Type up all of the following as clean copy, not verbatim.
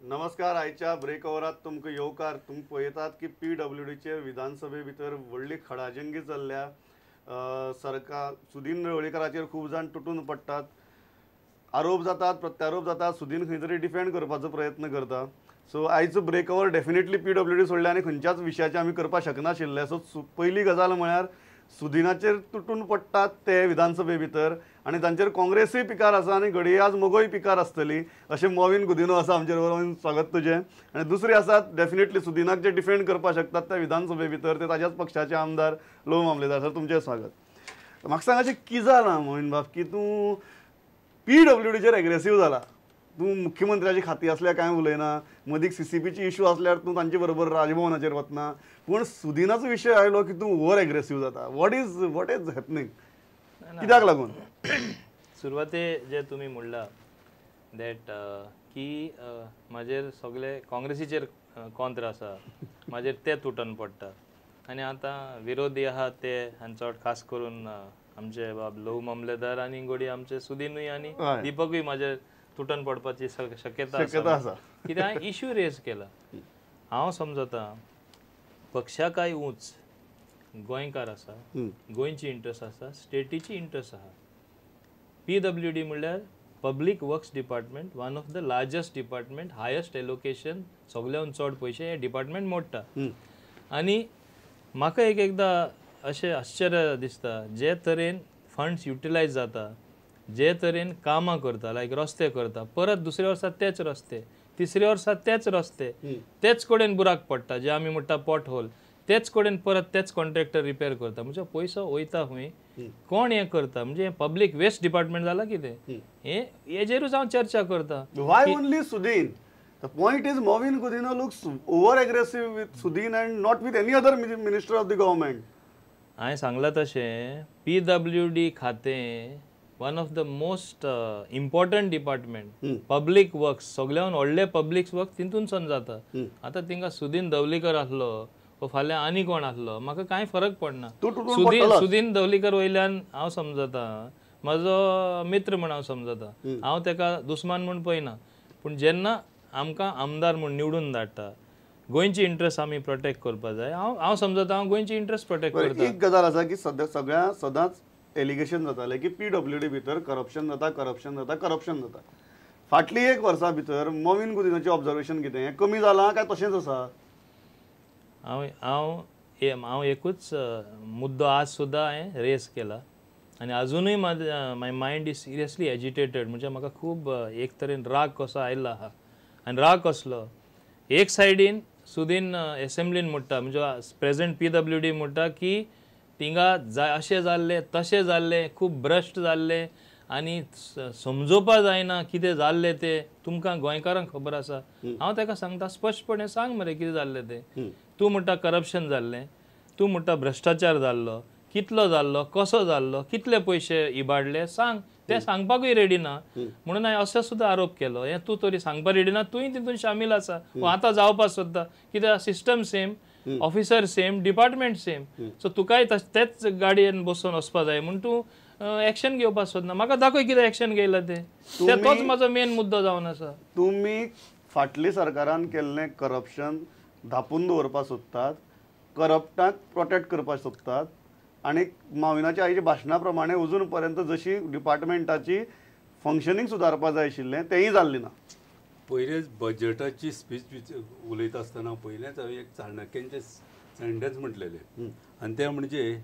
नमस्कार. आयच्या ब्रेक ओवरात तुमकां येवकार. तुमी पळयतात की पीडब्ल्यूडीचेर विधानसभे भितर व्हडली खडाजंगी चल्ल्या. सरकार सुदीन ढवळीकाराचेर खूब जाण तुटून पडटात, आरोप जातात, प्रत्यारोप जातात. सुदीन खंय तरी डिफेंड करपाचो प्रयत्न करता. सो आयचो ब्रेक ओवर डेफिनेटली पीडब्ल्यूडी सोडल्या आनी खंयच्याच विशयाचे आमी करपाक शकनाशिल्ले. सो पयली गजाल म्हळ्यार सुदिनाचेर तुटून पडटात ते विधानसभे भितर आनी तांचेर काँग्रेसूय पिकार आसा आनी घडये आज मगोय पिकार आसतली अशें मोविन गुदिन्हो आसा आमचे बरोबर. स्वागत तुजें. आनी दुसरे आसात डेफिनेटली सुदिनाक जे डिफेंड करपाक शकतात त्या विधानसभे भितर ते ताज्याच पक्षाचे आमदार लोह मामलेदार. सर तुमचें स्वागत. म्हाका सांग अशें कितें जालां मोविन बाब की तूं पीडब्ल्यूडीचेर एग्रेसीव जाला? तूं मुख्यमंत्र्याची खाती आसल्यार कांय उलयना, मदीं सीसीपीची इशू आसल्यार तूं तांचे बरोबर राजभवनाचेर वतना, पूण सुदिनाचो विशय आयलो की तूं ओवर एग्रेसीव जाता. What is happening? कित्याक लागून? सुरवाते जे तुमी म्हणला that की म्हाजेर सगळे काँग्रेसीचेर कॉंत्र आसा, म्हाजेर ते तुटन पडटा आनी आतां विरोधी आहा ते हांचो खास करून आमचे बाब लहू मामलेदार आनी घोडी आमचे सुदिनूय आनी दीपकूय म्हाजेर तुटन पडपाची शक्यता आसा. कित्याक हांवें इश्यू रेज केला. हांव समजता पक्षा काय उंच गोंयकार आसा, गोंयची इंट्रस्ट आसा, स्टेटीची इंट्रस्ट आसा. पीडब्ल्यूडी म्हणल्यार public works department, one of the largest department, highest allocation, सगळ्याहून चड पयशे हे डिपार्टमेंट मोडटा. आनी म्हाका एक एकदां अशें आश्चर्य दिसता जे तरेन फंड्स युटिलायज जाता, जे तरेन कामां करता, लायक रस्ते करता, परत दुसऱ्या वर्सा तेच रस्ते, तिसऱ्या वर्सा तेच रस्ते, तेच कडेन बुराक पडटा, जे आमी म्हणटा पॉट होल, तेच कडेन परत तेच कॉन्ट्रॅक्टर रिपेर करता. म्हणजे पयसो वयता खंय, कोण हें करता? म्हणजे पब्लीक वेस्ट डिपार्टमेंट जाला कितें? हें हेजेरूच हांव चर्चा करता. Why only Sudin? The point is Mauvin Godinho looks over aggressive with Sudin and not with any other minister of the government. हांवें सांगलां तशें पीडब्ल्यूडी खातें one of the most important department, public works, सगळ्याहून व्हडले public works तितूनसून जाता. आतां तिंगा सुदीन धवलीकर आसलो वो फाल्यां आनी कोण आसलो म्हाका कांय फरक पडना. सुदीन धवलीकर वयल्यान हांव समजता म्हजो मित्र म्हूण हांव समजता, हांव तेका दुस्मान म्हूण पळयना. पूण जेन्ना आमकां आमदार म्हूण निवडून धाडटा, गोंयची इंट्रस्ट आमी प्रोटेक्ट करपाक जाय. हांव समजता हांव गोंयची इंट्रस्ट प्रोटेक्ट करता. एक गजाल आसा की सद्या सगळ्या सदांच एलिगेशन जातालें की पीडब्ल्यूडी भितर करप्शन जाता, करप्शन जाता, करप्शन जाता. फाटली एक वर्सा भितर मोविन गुदिन्होचें ऑब्जर्वेशन कितें, हें कमी जालां काय तशेंच आसा? हांव हांव एकूच मुद्दो आज सुद्दां हांवें रेज केला आनी आजुनूय my mind is seriously agitated. म्हणजे म्हाका खूब एक तरेन राग कसो आयिल्लो आहा. आनी राग कसलो, एक सायडीन सुदीन एसेंब्लीन म्हणटा, म्हणजे प्रेजेंट पीडब्ल्यूडी म्हणटा की तिंगा जाय अशें जाल्लें तशें जाल्लें, खूब भ्रश्ट जाल्लें आनी समजोवपा जायना कितें जाल्लें तें तुमकां गोंयकारांक खबर आसा. हांव ताका सांगता स्पश्टपणे सांग मरे कितें जाल्लें तें. तूं म्हणटा करप्शन जाल्लें, तूं म्हणटा भ्रश्टाचार जाल्लो, कितलो जाल्लो, कसो जाल्लो, कितले पयशे इबाडले सांग. तें सांगपाकूय रेडी ना म्हणून हांवें असो सुद्दां आरोप केलो. हें तूं तरी सांगपाक रेडी ना, तूंय तितून शामील आसा, आतां जावपाक सोदता. कित्याक system same, officer same, department same, so तुकाय तेच गाडयेन बसून वचपा जाय म्हूण तूं एक्शन घेवपाक सोदना. म्हाका दाखय कितें एक्शन घेयलां तें, तोच म्हाजो मेन मुद्दो जावन आसा. तुमी फाटली सरकारान केल्लें करप्शन धापून दवरपाक सोदतात, करप्टाक प्रोटेक्ट करपाक सोदतात आनी माविनाच्या आयच्या भाशणा प्रमाणे अजून पर्यंत जशी डिपार्टमेंटाची फंक्शनींग सुदारपाक जाय आशिल्लें तेंय जाल्लें ना. पयलेच बजेटाची स्पीच उलयता आसतना पयलेंच हांवें एक चाणक्यांचें सेंटेन्स म्हटलेलें आनी तें म्हणजे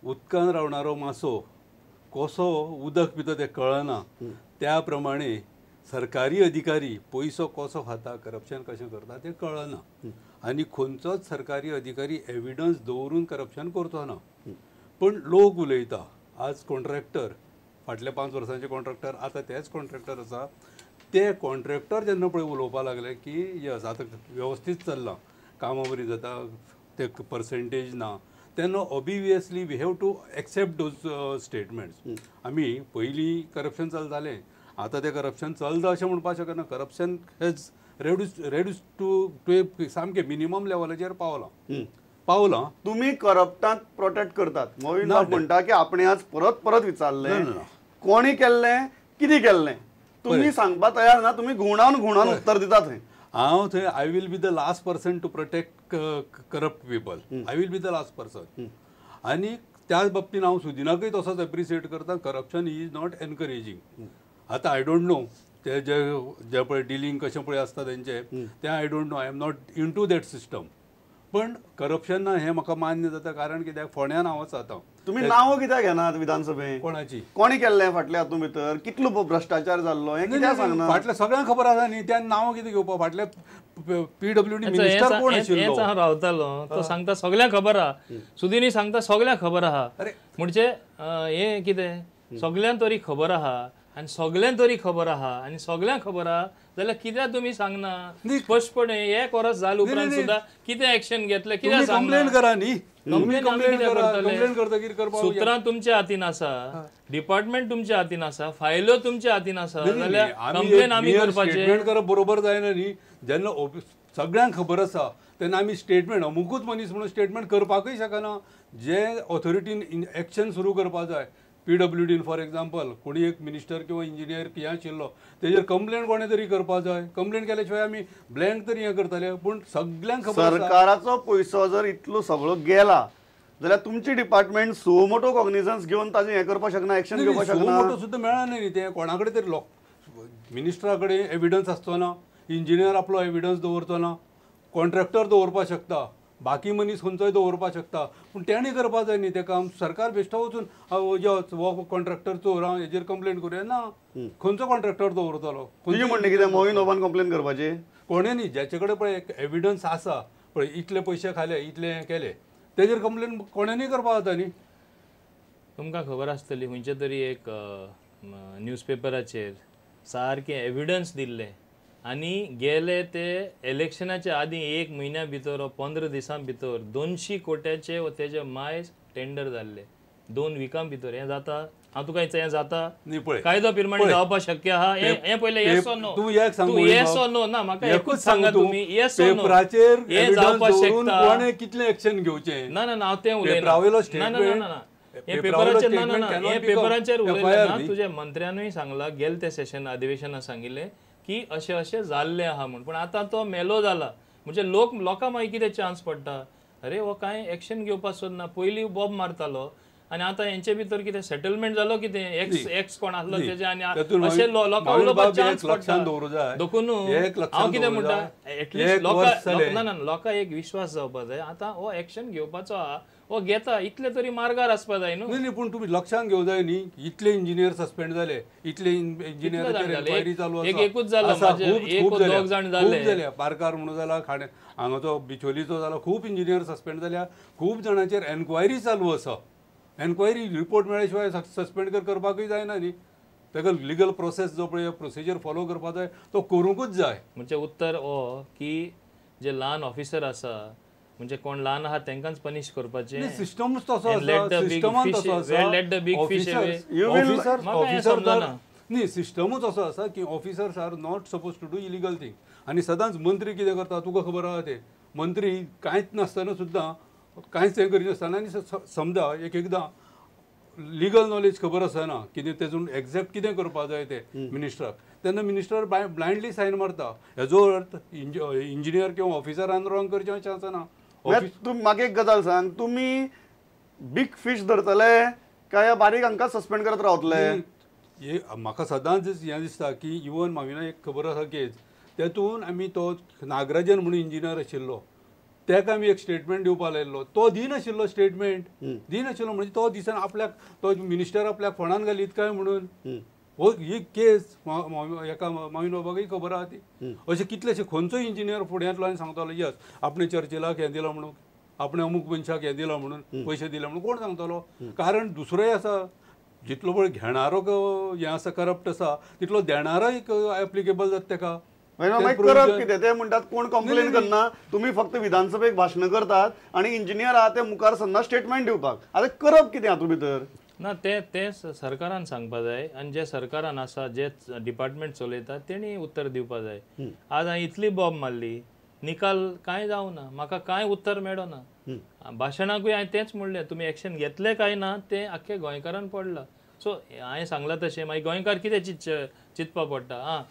उदकान रावणारो मासो कसो उदक पिता तें कळना, त्या प्रमाणे सरकारी अधिकारी पयसो कसो खाता, करप्शन कशें करता तें कळना आनी खंयचोच सरकारी अधिकारी एविडन्स दवरून करप्शन करचो ना. पण लोक उलयता आज कॉन्ट्रॅक्टर फाटल्या 5 वर्सांचे कॉन्ट्रॅक्टर आतां तेच कॉन्ट्रॅक्टर आसा, ते कॉन्ट्रॅक्टर जेन्ना पळय उलोवपाक लागले की यस आतां वेवस्थीत चल्लां, कामां बरीं जाता, ते पर्सेंटेज ना, तेन्ना obviously we have to accept those statements. आमी पयलीं करप्शन चलतालें, आतां तें करप्शन चलता अशें म्हणपाक शकना. Corruption has reduce to a सामकें मिनिमम लेवलाचेर पावलां पावलां. तुमी करप्टाक प्रोटेक्ट करतात. मोविन बाब म्हणटा की आपणें आज परत परत विचारलें कोणी केल्लें कितें केल्लें, तुम्ही सांगपा तयार ना, तुम्ही घुंवडावन घुंवडावन उत्तर दितात थंय. हांव थंय I will be the last person to protect corrupt people. I will be the last person. आनी त्याच बाबतीन हांव सुदिनाकय तसोच एप्रिसिएट करता. Corruption is not encouraging. आतां I don't know ते जे जे पळय डिलींग कशें पळय आसता तेंचें तें I don't know, I am not into that system. पण करप्शन ना हें म्हाका मान्य जाता, कारण कित्याक फोंड्यान हांव आसा आतां. तुमी नांवां कित्याक घेनात विधानसभेत? कोणाची कोणी केल्लें फाटल्या हातूंत भितर कितलो भ्रश्टाचार जाल्लो हें कित्याक सांगना? फाटल्या सगळ्यांक खबर आसा न्ही, त्या नांवां कितें घेवपा? फाटल्या पीडब्ल्यूडी मिनिस्टर कोण आशिल्लो? हांव रावतालो तो सांगता सगळ्यांक खबर आहा, सुदिनी सांगता सगळ्यांक खबर आहा. म्हणजे हें कितें सगळ्यांक तरी खबर आहा आनी सगळ्यांक तरी खबर आहा आनी सगळ्यांक खबर आहा जाल्यार कित्याक तुमी सांगना स्पश्टपणे? एक वर्स जाले उपरांत सुद्दां कितें एक्शन घेतलें कित्याक सांगना? कंप्लेन करा न्ही, कंप्लेन करतकीर करपाक सुत्रां तुमच्या हातीन आसा, डिपार्टमेंट तुमच्या हातीन आसा, फायल्यो तुमच्या हातीन आसा, जाल्यार कंप्लेन आमी करपाचें. स्टेटमेंट करप बरोबर जायना न्ही. जेन्ना सगळ्यांक खबर आसा तेन्ना आमी स्टेटमेंट अमुकूच मनीस म्हणून स्टेटमेंट करपाकूय शकना. जे ऑथॉरिटीन एक्शन सुरू करपाक जाय, पीडब्ल्यूडीन फॉर एग्जाम्पल कोणी एक मिनिस्टर किंवा इंजिनियर हें आशिल्लो तेजेर कंप्लेन कोणें तरी करपाक जाय. कंप्लेन केल्या शिवाय आमी ब्लँक तरी हें करतले. पूण सगळ्यांक खबर, सरकाराचो पयसो जर इतलो सगळो गेला जाल्यार तुमची डिपार्टमेंट सो मोटो कॉग्निजन्स घेवन ताजें हें करपाक शकना, एक्शन घेवपाक शकना. सो मोटो सुद्दां मेळना न्ही तें कोणा कडेन तरी. लोक मिनिस्टरा कडेन एविडन्स आसचो ना, इंजिनियर आपलो एविडन्स दवरचो ना, कॉन्ट्रॅक्टर दवरपाक शकता, बाकी मनीस खंयचोय दवरपाक शकता. पूण तेणें करपाक जाय न्ही तें काम. सरकार बेश्टो वचून हो कॉन्ट्रॅक्टर चोर हांव हेजेर कंप्लेन करुया ना. खंयचो कॉन्ट्रॅक्टर दवरतलो? तुजें म्हणणें कितें मोहीन बाबान कंप्लेन करपाची? कोणें न्ही, ज्याचे कडेन पळय एविडन्स आसा पळय इतले पयशे खाले इतले हें केले तेजेर कंप्लेन कोणें न्ही करपाक जाता न्ही. तुमकां खबर आसतली खंयचे तरी एक न्यूजपेपराचेर सारकें एविडन्स दिल्लें आनी गेले ते इलेक्शनाच्या आदीं एक म्हयन्या भितर 15 दिसां भितर 200 कोट्याचे व तेजे मायज टेंडर जाल्ले 2 विकां भितर. हें जाता? हांव तुका हें जाता? कायदो प्रमाणे जावपाक शक्य आहा हें पयलें येस ऑर नो? तूं एक सांग, येस ऑर नो? ना म्हाका एकूच सांगा तुमी, येस ऑर नो? पेपराचेर हें जावपाक शकता? कोणें कितलें एक्शन घेवचें? ना ना हांव तें उलयना. ना ना ना हे पेपराचेर ना ना हे पेपराचेर उलयलें ना. तुज्या मंत्र्यानूय सांगलां गेले ते सेशन अधिवेशनात सांगिल्लें की अशें अशें जाल्लें आहा म्हूण. पूण आतां तो मेलो जाला म्हणजे लोक लोकां मागीर कितें चान्स पडटा, अरे हो कांय एक्शन घेवपाक सोदना, पयलीं बॉब मारतालो आनी आतां हेंचे भितर कितें सेटलमेंट जालो कितें एक्स एक्स कोण आसलो तेजे आनी अशें लोकांक उलोवपाक चान्स पडटा. देखून हांव कितें म्हणटा, एटलिस्ट लोकां ना ना लोकांक एक विश्वास जावपाक जाय आतां हो एक्शन घेवपाचो आहा, हो घेता इतले तरी मार्गार आसपा जाय न्हू. न्ही पूण तुमी लक्षांत घेवंक जाय न्ही, इतले इंजिनियर सस्पेंड जाले, इतले इंजिनियराचेर एन्क्वायरी चालू आसा, एकूच जाला, एक दोग जाण जाले, पारकार म्हणून जाला, खाणे हांगाचो बिचोलीचो जाला, खूब इंजिनियर सस्पेंड जाल्या, खूब जाणांचेर एन्क्वायरी चालू आसा. एन्क्वायरी रिपोर्ट मेळ्ळे शिवाय सस्पेंड करपाकूय जायना न्ही. ताका लिगल प्रोसेस जो पळय प्रोसिजर फॉलो करपाक जाय तो करूंकूच जाय. म्हणजे उत्तर हो की जे ल्हान ऑफिसर आसा म्हणजे कोण ल्हान आहा तांकांच पनिश करपाचें. सिस्टमूच तसो आसा, सिस्टमान तसो आसा. ऑफिसर न्ही, सिस्टमूच असो आसा की officers are not suppose to do illegal thing. आनी सदांच मंत्री कितें करता तुका खबर आहा तें, मंत्री कांयच नासतना सुद्दां कांयच हें करिनासतना आनी समजा एक एकदां लिगल नॉलेज खबर आसना कितें तेजून एग्जॅक्ट कितें करपाक जाय तें मिनिस्टराक, तेन्ना मिनिस्टर ब्लायंडली सायन मारता. हेजो अर्थ इंजिनियर किंवा ऑफिसरान रॉंग करचें अशें आसना. तूं म्हाका एक गजाल सांग, तुमी बीग फीश धरतले काय बारीक हांकां सस्पेंड करत रावतले? हे म्हाका सदांच हें दिसता की इवन माविना एक खबर आसा केस, तेतून आमी तो नागराजन म्हणून इंजिनियर आशिल्लो ताका आमी एक स्टेटमेंट दिवपाक लायिल्लो, तो दिनाशिल्लो स्टेटमेंट दिनाशिल्लो. म्हणजे तो दिसना आपल्याक तो मिनिस्टर आपल्याक फोंडान घालीत काय म्हणून. हो ही केस हेका माविन बाबाकूय खबर आहा ती. अशें कितलेशे खंयचोय इंजिनियर फुड्यांतलो आनी सांगतालो यस आपणे चर्चिलाक हें दिलां म्हणून, आपणे अमूक मनशाक हें दिलां म्हणून, पयशे दिले म्हणून कोण सांगतलो? कारण दुसरोय आसा जितलो पळय घेणारो हें आसा करप्ट आसा तितलो देणारोय एप्लिकेबल जाता तेका. मागीर करप कितें? ते म्हणटात कोण कंप्लेन करना, तुमी फक्त विधानसभेक भाशणां करतात आनी इंजिनियर आहा ते मुखार सरना स्टेटमेंट दिवपाक. आतां करप कितें हातूंत भितर? ना ते ते सरकारान सांगपा जाय आनी जे सरकारान आसा जे डिपार्टमेंट चलयता तेणी उत्तर दिवपा जाय. आज हांवें इतली बॉब मारली, निकाल कांय जावना, म्हाका कांय उत्तर मेळना. भाशणाकूय हांवें तेंच म्हणलें, तुमी एक्शन घेतले काय ना तें आख्खे गोंयकारान पडलां. सो हांवें सांगलां तशें मागीर गोंयकार कितें चिंतपा पडटा, आं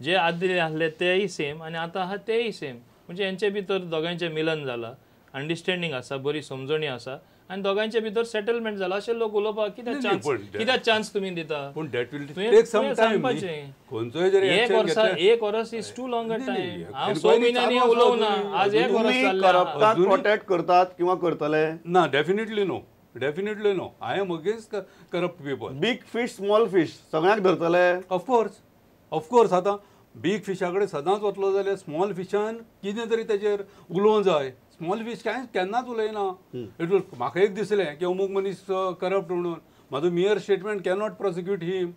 जे आदले आसले तेय सेम आनी आतां आहा तेय सेम, म्हणजे हेंचे भितर दोगांयचें मिलन जालां, अंडरस्टँडींग आसा, बरी समजणी आसा आनी दोगांयचे भितर सेटलमेंट जाला अशें लोक उलोवपाक कित्याक चान्स, कित्याक चान्स तुमी दिता? पूण that will take some time. खंयचोय जरी एक वर्सा, एक वर्स is too long a time. हांव 6 म्हयन्यांनी उलोवना, आज एक वर्स जालें. करप्टाक प्रोटेक्ट करतात किंवा करतले ना? Definitely no, definitely no. I am against corrupt people. Big fish small fish सगळ्यांक धरतले. Of course, of course. आतां बीग फिशा कडेन सदांच वतलो जाल्यार स्मॉल फिशान कितें तरी तेजेर उलोवंक जाय. स्मॉल फीश कांय केन्नाच उलयना. It म्हाका एक दिसलें की अमूक मनीस करप्ट म्हणून, म्हाजो mere statement cannot prosecute him.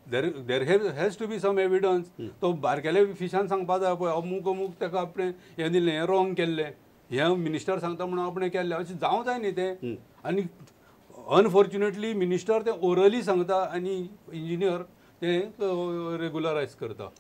There has to be some evidence. तो बारकेल्या फिशान सांगपा जाय, पळय अमूक अमूक ताका आपणें हें दिलें, हें रॉंग केल्लें, हें मिनिस्टर सांगता म्हणून आपणें केल्लें, अशें जावंक जाय न्ही तें. आनी अनफॉर्च्युनेटली मिनिस्टर तें ओरली सांगता आनी इंजिनियर तें रेगुलरायज करता.